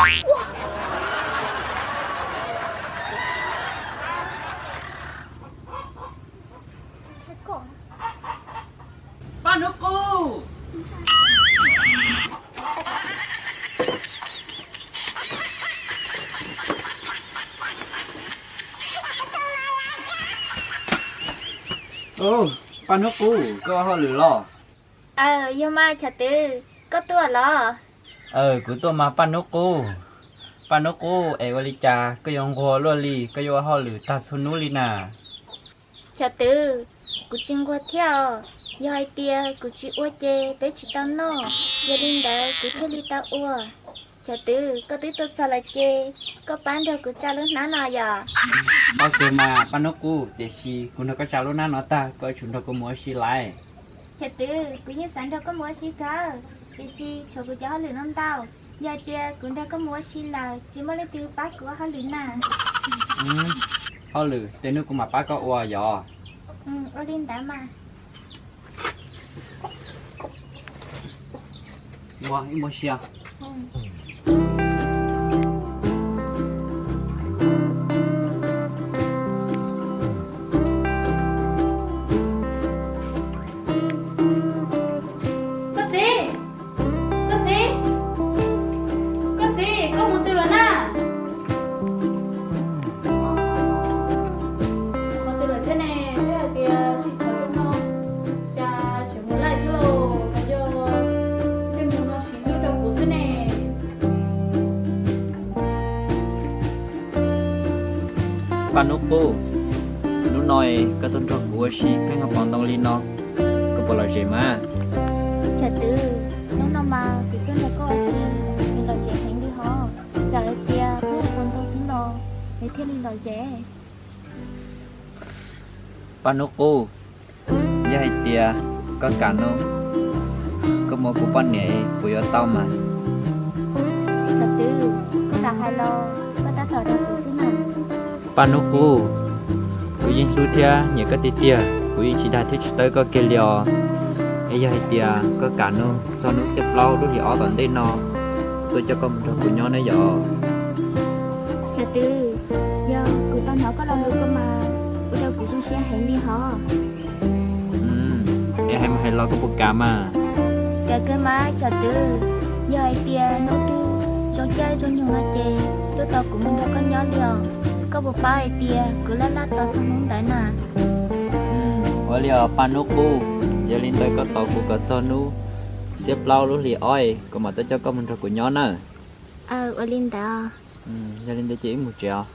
Paj Hnub Qub! Paj Hnub Qub, koj ua hauj lwm los? Aw, yog mas Chov Twv, koj tuaj los? Aw, kuv tuaj mas Paj Hnub Qub. Paj Hnub Qub, es ua li cas koj yuav nquag luaj li, koj yuav ua hauj lwm tag txhua hnub li na? Chov Twv, kuv tsis nquag thiab os, yog hais tias kuv tsis ua ces peb tsis tau noj, yog li ntawd kuv thiaj li tau ua. Chov Twv, koj twb tuaj txog lawm ces koj pab nrog kuv tsa lub hnab no yom. Ua kawg mas Paj Hnub Qub, tiam sis kuv nrog koj tsa lub hnab no tag koj yuav tsum nrog kuv mus ua si lawm. Chov Twv, kuv yeej xav nrog koj mus ua si kawg, tiam sis tshuav kuv cov hauj lwm no ntau, yog hais tias kuv nrog koj mus ua si lawm tsis muaj leej twg pab kuv ua hauj lwm na. Hauj lwm tej hnub kuv mam pab koj ua yom. Ua li ntawd mas. Ua ib muab siab. Koj txiv, koj txiv, koj txiv, koj mus twg lawm na? Mus twg lawm thiab ne? Twb hais tias tsis thov zoo no, cas tseem mus laij thiab lauj? Yog ntsej muag no siv hlub rau kuv xwb ne. Paj Hnub Qub, hnub no koj tuaj nrog kuv ua si pheej ho pom ntoo li no, koj puas lom zem mas? Chov Twv, hnub no mas kuv tuaj nrog koj ua si, nws lom zem heev li hos. Txawm hais tias pheej pom ntoo xwb los nws thiaj li lom zem. Paj Hnub Qub, yog hais tias koj kam no, koj mus ua kuv poj niam puas yuav tau mas? Chov Twv, koj kam hais los koj tab tom dag kuv xwb na. Paj Hnub Qub, kuv yeej hlub thiab nyiam koj tiag tiag, kuv yeej tsis dag thiab tsis tawb koj kiag li os. Es yog hais tias koj kam no, txog hnub xiab plaub lub hlis ob tom ntej no, tuaj coj koj mus nrog kuv nyob ne yom. Chov Twv, yog kuv tau hnov koj lo lus koj mas ua rau kuv zoo siab heev li hos. Es hais mus hais los koj puas kam mas? Kam kawg mas Chov Twv, yog hais tias hnub twg zoo caij zoo nyoog no ces tuaj tos kuv mus nrog koj nyob li os. Koj puas paub hais tias kuv laj laj tos txog hnub ntawd na. Ua li os Paj Hnub Qub, yog li ntawd koj tos kuv kom txog hnub xiab plaub lub hlis ob, kuv mam tuaj coj koj mus nrog kuv nyob nawb. Aw, ua li ntawd. Yog li ntawd ces wb mus tsev os.